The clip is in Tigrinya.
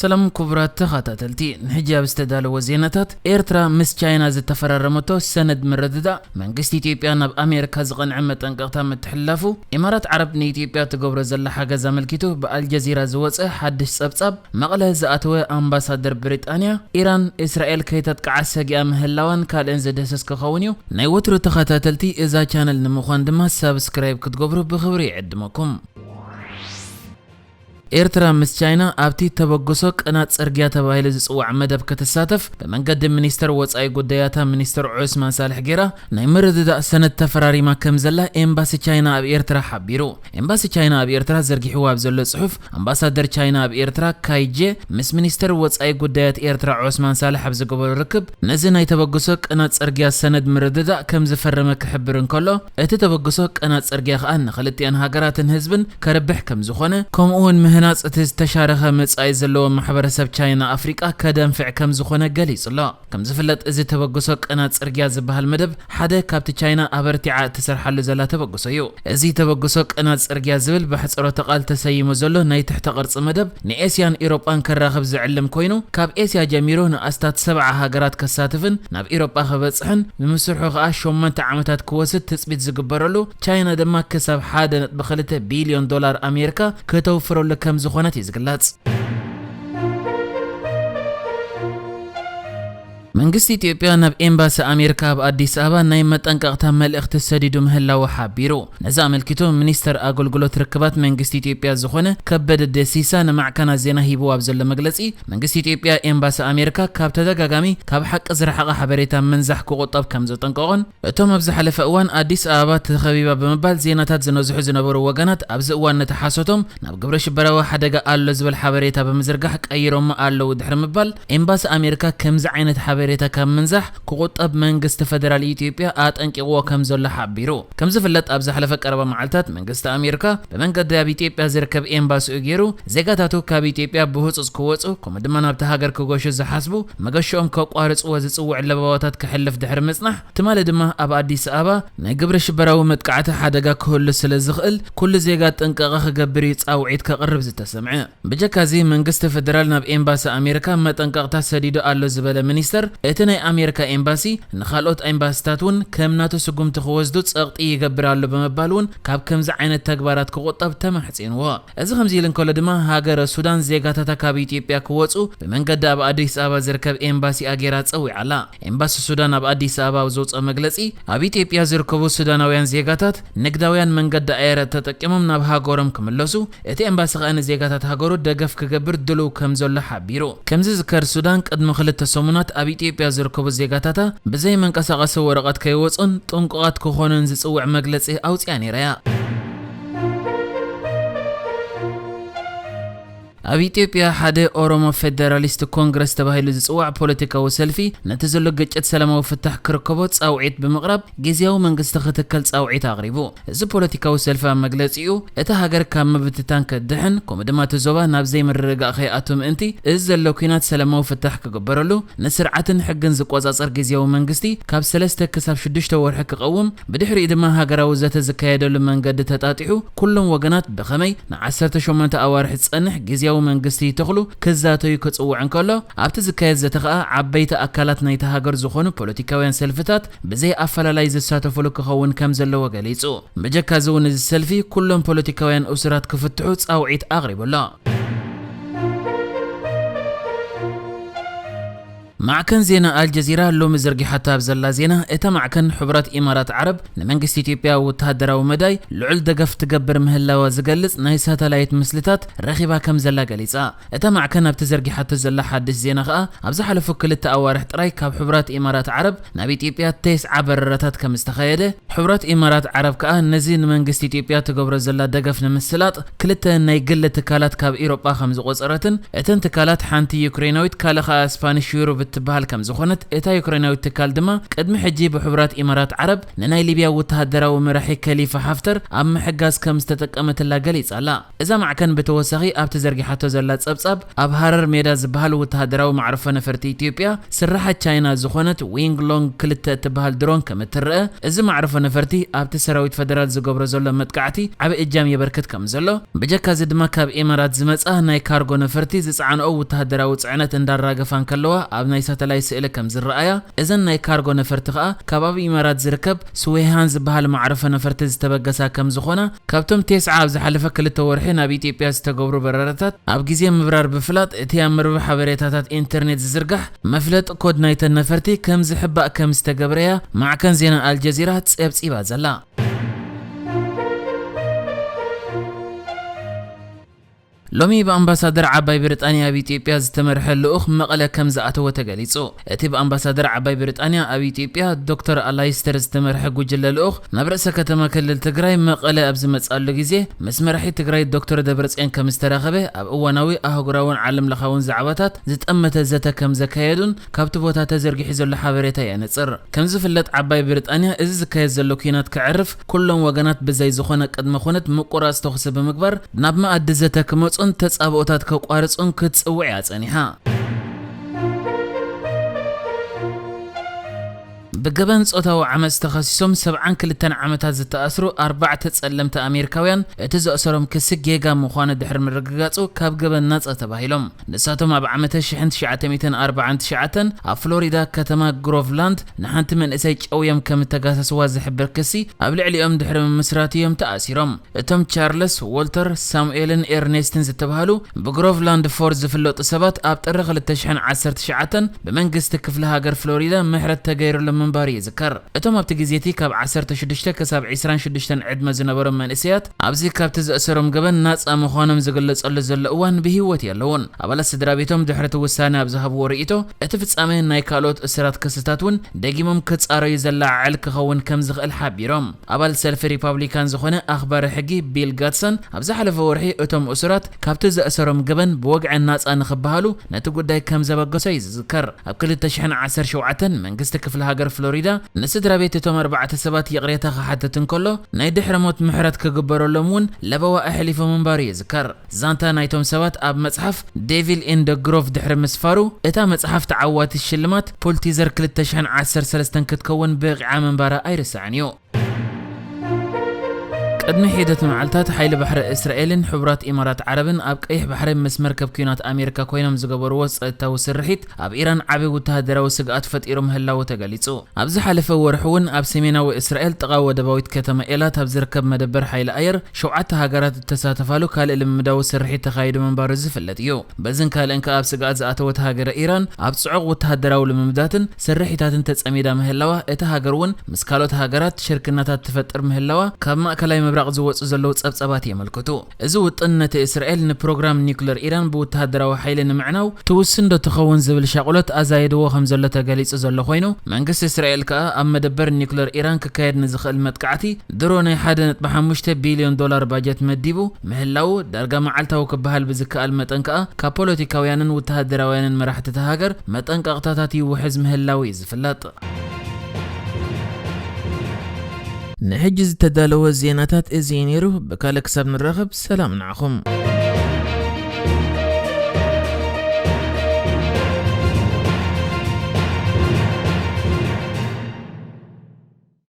ሰላም ክቡራት ተኸታተልቲ፣ ንሕጂ ኣብ ዝተዳለወ ዜናታት፣ ኤርትራ ምስ ቻይና ዝተፈራረመቶ ሰነድ ምርድዳእ፣ መንግስቲ ኢትዮጵያ ናብ ኣሜሪካ ዝቐንዐ መጠንቀቕታ ምትሕልላፉ፣ ኢማራት ዓረብ ንኢትዮጵያ ትገብሮ ዘላ ሓገዝ ኣመልኪቱ ብኣልጀዚራ ዝወጸ ሓድሽ ጸብጻብ፣ መቐለ ዝኣተወ ኣምባሳደር ብሪጣንያ፣ ኢራን እስራኤል ከይተጥቅዓ ሰጊኣ ምህላዋን ካልእን ዝድህሰስ ክኸውን እዩ። ናይ ወትሩ ተኸታተልቲ እዛ ቻነል ንምዃን ድማ ሳብስክራይብ ክትገብሩ ብኽብሪ ይዕድመኩም። ኤርትራ ምስ ቻይና ኣብቲ ተበግሶ ቅናት ጽርግያ ተባሂሉ ዝጽዋዕ መደብ ክትሳተፍ ብመንገዲ ሚኒስተር ወጻኢ ጉዳያታ ሚኒስተር ዑስማን ሳልሕ ጌራ ናይ ምርድዳእ ሰነድ ተፈራሪማ ከም ዘላ ኤምባሲ ቻይና ኣብ ኤርትራ ሓቢሩ። ኤምባሲ ቻይና ኣብ ኤርትራ ዘርጊሕዎ ኣብ ዘሎ ጽሑፍ፣ ኣምባሳደር ቻይና ኣብ ኤርትራ ካይ ጄ ምስ ሚኒስተር ወጻኢ ጉዳያት ኤርትራ ዑስማን ሳልሕ ኣብ ዝገበሮ ርክብ፣ ነዚ ናይ ተበግሶ ቅናት ጽርግያ ሰነድ ምርድዳእ ከም ዝፈረመ ክሕብር እንከሎ፣ እቲ ተበግሶ ቅናት ጽርግያ ከኣ ንኽልቲኣን ሃገራትን ህዝብን ከርብሕ ከም ዝኾነ፣ ከምኡ እውን ምህናጽ እቲ ዝተሻረኸ መጻኢ ዘለዎ ማሕበረሰብ ቻይና ኣፍሪቃ ከደንፍዕ ከም ዝኾነ ገሊጹ ኣሎ። ከም ዝፍለጥ፣ እዚ ተበግሶ ቅናት ጽርግያ ዝበሃል መደብ ሓደ ካብቲ ቻይና ኣበርቲዓ እትሰርሓሉ ዘላ ተበግሶ እዩ። እዚ ተበግሶ ቅናት ጽርግያ ዝብል ብሕጽሮተ ቃል ተሰይሙ ዘሎ ናይ ትሕተ ቅርጺ መደብ ንኤስያን ኢሮጳን ከራኽብ ዝዕልም ኮይኑ፣ ካብ ኤስያ ጀሚሩ ንኣስታት ሰብዓ ሃገራት ከሳትፍን ናብ ኢሮጳ ክበጽሕን፣ ንምስርሑ ከኣ ሸሞንተ ዓመታት ክወስድ ትጽቢት ዝግበረሉ፣ ቻይና ድማ ክሳብ ሓደ ነጥቢ ክልተ ቢልዮን ዶላር ኣሜሪካ ከተውፍረሉ ከም ዝኾነት እዩ ዝግለጽ። መንግስቲ ኢትዮጵያ ናብ ኤምባሲ ኣሜሪካ ኣብ ኣዲስ ኣበባ ናይ መጠንቀቕታ መልእኽቲ ሰዲዱ ምህላዉ ሓቢሩ። ነዚ ኣመልኪቱ ሚኒስተር ኣገልግሎት ርክባት መንግስቲ ኢትዮጵያ ዝኾነ ከበደ ደሲሳ ንማዕከናት ዜና ሂብዎ ኣብ ዘሎ መግለጺ፣ መንግስቲ ኢትዮጵያ ኤምባሲ ኣሜሪካ ካብ ተደጋጋሚ ካብ ሓቂ ዝረሓቐ ሓበሬታ ምንዛሕ ክቑጠብ ከም ዘጠንቀቖን፣ እቶም ኣብ ዝሓለፈ እዋን ኣዲስ ኣበባ ተኸቢባ ብምባል ዜናታት ዝነዝሑ ዝነበሩ ወገናት ኣብዚ እዋን ነቲ ሓሶቶም ናብ ግብረ ሽበራዊ ሓደጋ ኣሎ ዝብል ሓበሬታ ብምዝርጋሕ ቀይሮሞ ኣለዉ ድሕሪ ምባል፣ ኤምባሲ ኣሜሪካ ከምዚ ዓይነት ሓበሬታ ካብ ምንዛሕ ክቑጠብ መንግስቲ ፈደራል ኢትዮጵያ ኣጠንቂቕዎ ከም ዘሎ ሓቢሩ። ከም ዝፍለጥ፣ ኣብ ዝሓለፈ ቀረባ መዓልታት መንግስቲ ኣሜሪካ ብመንገዲ ኣብ ኢትዮጵያ ዝርከብ ኤምባሲኡ ገይሩ ዜጋታቱ ካብ ኢትዮጵያ ብህጹጽ ክወጹ፣ ከምኡ ድማ ናብቲ ሃገር ክገሹ ዝሓስቡ መገሽኦም ከቋርጽዎ ዝጽውዕ ለበዋታት ክሕልፍ ድሕሪ ምጽናሕ፣ ትማሊ ድማ ኣብ ኣዲስ ኣበባ ናይ ግብረ ሽበራዊ መጥቃዕቲ ሓደጋ ክህሉ ስለ ዝኽእል፣ ኩሉ ዜጋ ጥንቃቐ ክገብር እዩ ጻውዒት ከቕርብ ዝተሰምዐ። ብጀካ እዚ፣ መንግስቲ ፈደራል ናብ ኤምባሲ ኣሜሪካ መጠንቀቕታ ሰዲዱ ኣሎ ዝበለ ሚኒስተር፣ እቲ ናይ ኣሜሪካ ኤምባሲ ንኻልኦት ኤምባሲታት እውን ከም ናቱ ስጉምቲ ክወስዱ ጸቕጢ ይገብር ኣሎ ብምባል እውን ካብ ከምዚ ዓይነት ተግባራት ክቑጠብ ተማሕጺንዎ። እዚ ከምዚ ኢሉ እንከሎ ድማ፣ ሃገረ ሱዳን ዜጋታታ ካብ ኢትዮጵያ ክወጹ ብመንገዲ ኣብ ኣዲስ ኣበባ ዝርከብ ኤምባሲኣ ገይራ ጸዊዓ ኣላ። ኤምባሲ ሱዳን ኣብ ኣዲስ ኣበባ ኣብ ዘውጽኦ መግለጺ፣ ኣብ ኢትዮጵያ ዝርከቡ ሱዳናውያን ዜጋታት ንግዳውያን መንገዲ ኣየር ተጠቂሞም ናብ ሃገሮም ክምለሱ፣ እቲ ኤምባሲ ከኣ ንዜጋታት ሃገሩ ደገፍ ክገብር ድሉው ከም ዘሎ ሓቢሩ። ከም ዝዝከር፣ ሱዳን ቅድሚ ክልተ ሰሙናት ኣብ ኢትዮጵያ ዝርከቡ ዜጋታታ ብዘይ መንቀሳቐሲ ወረቐት ከይወጹን ጥንቁቓት ክኾኑን ዝጽውዕ መግለጺ ኣውጺኣ ነይራ እያ። ኣብ ኢትዮጵያ ሓደ ኦሮሞ ፌደራሊስት ኮንግረስ ተባሂሉ ዝጽዋዕ ፖለቲካዊ ሰልፊ፣ ነቲ ዘሎ ግጭት ሰላማዊ ፍታሕ ክርከቦ ጻውዒት ብምቕራብ፣ ግዝያዊ መንግስቲ ክትከል ጻውዒት ኣቕሪቡ። እዚ ፖለቲካዊ ሰልፊ ኣብ መግለጺኡ፣ እታ ሃገር ካብ ምብትታን ከድሕን፣ ከምኡ ድማ እቲ ዞባ ናብ ዘይምርግጋእ ከይኣቱ ምእንቲ፣ እዚ ዘሎ ኲናት ሰላማዊ ፍታሕ ክግበረሉ፣ ንስርዓትን ሕግን ዝቆጻጸር ግዝያዊ መንግስቲ ካብ ሰለስተ ክሳብ ሽዱሽተ ወርሒ ክቐውም፣ ብድሕሪኡ ድማ ሃገራዊ ዘተ ዝካየደሉ መንገዲ ተጣጢሑ፣ ኩሎም ወገናት ብኸመይ ንዓሰርተ ሸሞንተ ኣዋርሕ ዝጸንሕ ግዝያዊ መንግስቲ ይተኽሉ ክዛተዩ ክጽውዕ እንከሎ፣ ኣብቲ ዝካየድ ዘተ ከኣ ዓበይቲ ኣካላት ናይታ ሃገር ዝኾኑ ፖለቲካውያን ሰልፍታት ብዘይ ኣፈላላይ ዝሳተፉሉ ክኸውን ከም ዘለዎ ገሊጹ። ብጀካ እዚ እውን፣ እዚ ሰልፊ ኩሎም ፖለቲካውያን እሱራት ክፍትሑ ጻውዒት ኣቕሪቡ ኣሎ። ማዕከን ዜና ኣልጀዚራ ሎሚ ዘርጊሓቶ ኣብ ዘላ ዜና፣ እታ ማዕከን፣ ሕቡራት ኢማራት ዓረብ ንመንግስቲ ኢትዮጵያ ወተሃደራዊ መዳይ ልዑል ደገፍ ትገብር ምህላዋ ዝገልጽ ናይ ሳተላይት ምስልታት ረኺባ ከም ዘላ ገሊጻ። እታ ማዕከን ኣብቲ ዘርጊሓቶ ዘላ ሓድሽ ዜና ከኣ፣ ኣብ ዝሓለፉ ክልተ ኣዋርሕ ጥራይ ካብ ሕቡራት ኢማራት ዓረብ ናብ ኢትዮጵያ ተስዓ በረራታት ከም ዝተኻየደ፣ ሕቡራት ኢማራት ዓረብ ከኣ ነዚ ንመንግስቲ ኢትዮጵያ ትገብሮ ዘላ ደገፍ ንምስላጥ ክልተ ናይ ግሊ ትካላት ካብ ኢሮጳ ከም ዝቖጸረትን፣ እተን ትካላት ሓንቲ ዩክሬናዊት ካልእ ከኣ ስፓኒሽ ዩሮ ብት-፣ ትበሃል ከም ዝኾነት፣ እታ ዩክሬናዊት ትካል ድማ ቅድሚ ሕጂ ብሕቡራት ኢማራት ዓረብ ንናይ ሊብያ ወተሃደራዊ መራሒ ከሊፋ ሓፍተር ኣብ ምሕጋዝ ከም ዝተጠቀመትላ ገሊጻ ኣላ። እዛ ማዕከን ብተወሳኺ ኣብቲ ዘርጊሓቶ ዘላ ጸብጻብ፣ ኣብ ሃረር ሜዳ ዝበሃል ወተሃደራዊ ማዕርፎ ነፈርቲ ኢትዮጵያ ስራሓት ቻይና ዝኾነት ዊንግ ሎንግ ክልተ እትበሃል ድሮን ከም እትረአ፣ እዚ ማዕርፎ ነፈርቲ ኣብቲ ሰራዊት ፈደራል ዝገብሮ ዘሎ መጥቃዕቲ ዓቢ እጃም የበርክት ከም ዘሎ፣ ብጀካ እዚ ድማ ካብ ኢማራት ዝመጻ ናይ ካርጎ ነፈርቲ ዝጸዓንኦ ወተሃደራዊ ጽዕነት እንዳራገፋ እንከለዋ ኣብ ናይ ሳተላይት ስእሊ ከም ዝረኣያ፣ እዘን ናይ ካርጎ ነፈርቲ ከኣ ካብ ኣብ ኢማራት ዝርከብ ስዌሃን ዝበሃል ማዕርፎ ነፈርቲ ዝተበገሳ ከም ዝኾና፣ ካብቶም ቴስዓ ኣብ ዝሓለፈ ክልተ ወርሒ ናብ ኢትዮጵያ ዝተገብሩ በረራታት ኣብ ግዜ ምብራር ብፍላጥ እቲ ኣብ መርበብ ሓበሬታታት ኢንተርኔት ዝዝርጋሕ መፍለጢ ኮድ ናይተን ነፈርቲ ከም ዝሕባእ ከም ዝተገብረያ ማዕከን ዜና ኣልጀዚራ ጸብጺባ ዘላ። ሎሚ ብኣምባሳደር ዓባይ ብሪጣንያ ኣብ ኢትዮጵያ ዝተመርሐ ልኡኽ መቐለ ከም ዝኣተወ ተገሊጹ። እቲ ብኣምባሳደር ዓባይ ብሪጣንያ ኣብ ኢትዮጵያ ዶክተር ኣላይስተር ዝተመርሐ ጉጅለ ልኡኽ ናብ ርእሰ ከተማ ክልል ትግራይ መቐለ ኣብ ዝመጽኣሉ ግዜ ምስ መራሒ ትግራይ ዶክተር ደብረጽዮን ከም ዝተራኸበ ኣብ እዋናዊ ኣህጉራውን ዓለም ለኻውን ዛዕባታት ዝጠመተ ዘተ ከም ዘካየዱን ካብቲ ቦታ ተዘርጊሑ ዘሎ ሓበሬታ የነጽር። ከም ዝፍለጥ ዓባይ ብሪጣንያ እዚ ዝካየድ ዘሎ ኲናት ከዕርፍ ኩሎም ወገናት ብዘይ ዝኾነ ቅድመ ኩነት ምቁራጽ ተኹሲ ብምግባር ናብ መኣዲ ዘተ ክመጹን ተጻብኦታት ከቋርጹን ክትጽውዕ እያ ጸኒሓ። ብገበን ጾታዊ ዓመጽ ተኸሲሶም ሰብዓን ክልተን ዓመታት ዝተኣስሩ ኣርባዕተ ጸለምቲ ኣሜሪካውያን እቲ ዘእሰሮም ክሲ ጌጋ ምዃኑ ድሕሪ ምርግጋጹ ካብ ገበን ናጻ ተባሂሎም። ንሳቶም ኣብ ዓመተ ሽሕን ትሽዓተ ሚእትን ኣርባዓን ትሽዓተን ኣብ ፍሎሪዳ ከተማ ግሮቭላንድ ንሓንቲ መንእሰይ ጨውዮም ከም እተጋሰስዋ ዝሕብር ክሲ ኣብ ልዕሊኦም ድሕሪ ምምስራት እዮም ተኣሲሮም። እቶም ቻርለስ፣ ዎልተር፣ ሳሙኤልን ኤርኔስትን ዝተባህሉ ብግሮቭላንድ ፎርድ ዝፍለጡ ሰባት ኣብ ጥሪ ክልተ ሽሕን ዓሰርተ ትሽዓተን ብመንግስቲ ክፍለ ሃገር ፍሎሪዳ ምሕረት ተገይሩሎም ምንባሩ ይዝከር። እቶም ኣብቲ ግዜ እቲ ካብ ዓሰርተ ሽዱሽተ ክሳብ ዕስራን ሽዱሽተን ዕድመ ዝነበሮም መንእሰያት፣ ኣብዚ ካብቲ ዘእሰሮም ገበን ናጻ ምዃኖም ዝግለጸሉ ዘሎ እዋን ብህይወት የለዉን። ኣባላት ስድራ ቤቶም ድሕሪ እቲ ውሳነ ኣብ ዝሃብዎ ርእይቶ፣ እቲ ፍጻመ ናይ ካልኦት እስራት ክስታት እውን ደጊሞም ክጻረዩ ዘለዓዕል ክኸውን ከም ዝኽእል ሓቢሮም። ኣባል ሰልፊ ሪፓብሊካን ዝኾነ ኣኽባሪ ሕጊ ቢል ጋትሰን፣ ኣብ ዝሓለፈ ወርሒ እቶም እሱራት ካብቲ ዘእሰሮም ገበን ብወግዒ ናጻ ንኽበሃሉ ነቲ ጉዳይ ከም ዘበገሶ እዩ ዝዝከር። ኣብ ክልተ ሽሕን ዓሰርተ ሸውዓተን መንግስቲ ክፍለ ሃገር ፍሎሪዳ ንስድራ ቤት እቶም ኣርባዕተ ሰባት ይቕሬታ ክሓትት እንከሎ፣ ናይ ድሕሪ ሞት ምሕረት ክግበረሎም እውን ለበዋ ኣሕሊፉ ምንባሩ ይዝከር። ዛንታ ናይቶም ሰባት ኣብ መጽሓፍ ዴቪል ኢን ደ ግሮቭ ድሕሪ ምስፋሩ፣ እታ መጽሓፍ ተዓዋቲት ሽልማት ፑልቲዘር ክልተ ሽሕን ዓሰርተ ሰለስተን ክትከውን በቒዓ ምንባራ ኣይርሳዕን እዩ። ቅድሚ ሒደት መዓልታት፣ ሓይሊ ባሕሪ እስራኤልን ሕቡራት ኢማራት ዓረብን ኣብ ቀይሕ ባሕሪ ምስ መርከብ ኲናት ኣሜሪካ ኮይኖም ዝገበርዎ ጸጥታዊ ስርሒት፣ ኣብ ኢራን ዓቢ ወተሃደራዊ ስግኣት ፈጢሩ ምህላዉ ተገሊጹ። ኣብ ዝሓለፈ ወርሒ እውን ኣብ ሰሜናዊ እስራኤል ጥቓ ወደባዊት ከተማ ኤላት ኣብ ዝርከብ መደበር ሓይሊ ኣየር ሸውዓተ ሃገራት እተሳተፋሉ ካልእ ልምምዳዊ ስርሒት ተኻይዱ ምንባሩ ዝፍለጥ እዩ። በዝን ካልእን ከኣ ኣብ ስግኣት ዝኣተወት ሃገረ ኢራን ኣብ ጽዑቕ ወተሃደራዊ ልምምዳትን ስርሒታትን ተጸሚዳ ምህላዋ፣ እታ ሃገር እውን ምስ ካልኦት ሃገራት ሽርክናታት ትፈጥር ምህላዋ ካብ ማእከላይ ምብራቕ ዝወጹ ዘለዉ ጸብጻባት የመልክቱ። እዚ ውጥን ነቲ እስራኤል ንፕሮግራም ኒውክለር ኢራን ብወተሃደራዊ ሓይሊ ንምዕናው ትውስን ዶ ትኸውን ዝብል ሻቕሎት ኣዛይድዎ ከም ዘሎ ተገሊጹ ዘሎ ኮይኑ፣ መንግስቲ እስራኤል ከኣ ኣብ መደበር ኒውክለር ኢራን ክካየድ ንዝኽእል መጥቃዕቲ ድሮ ናይ ሓደ ነጥቢ ሓሙሽተ ቢልዮን ዶላር ባጀት መዲቡ ምህላዉ ዳርጋ መዓልታዊ ክበሃል ብዝከኣል መጠን ከኣ ካብ ፖለቲካውያንን ወተሃደራውያንን መራሕቲ እታ ሃገር መጠንቀቕታታት ይውሕዝ ምህላዉ እዩ ዝፍለጥ። ንሕጂ ዝተዳለወ ዜናታት እዚ እዩ ነይሩ። ብካልእ ክሳብ ንራኸብ ሰላም ንዓኹም።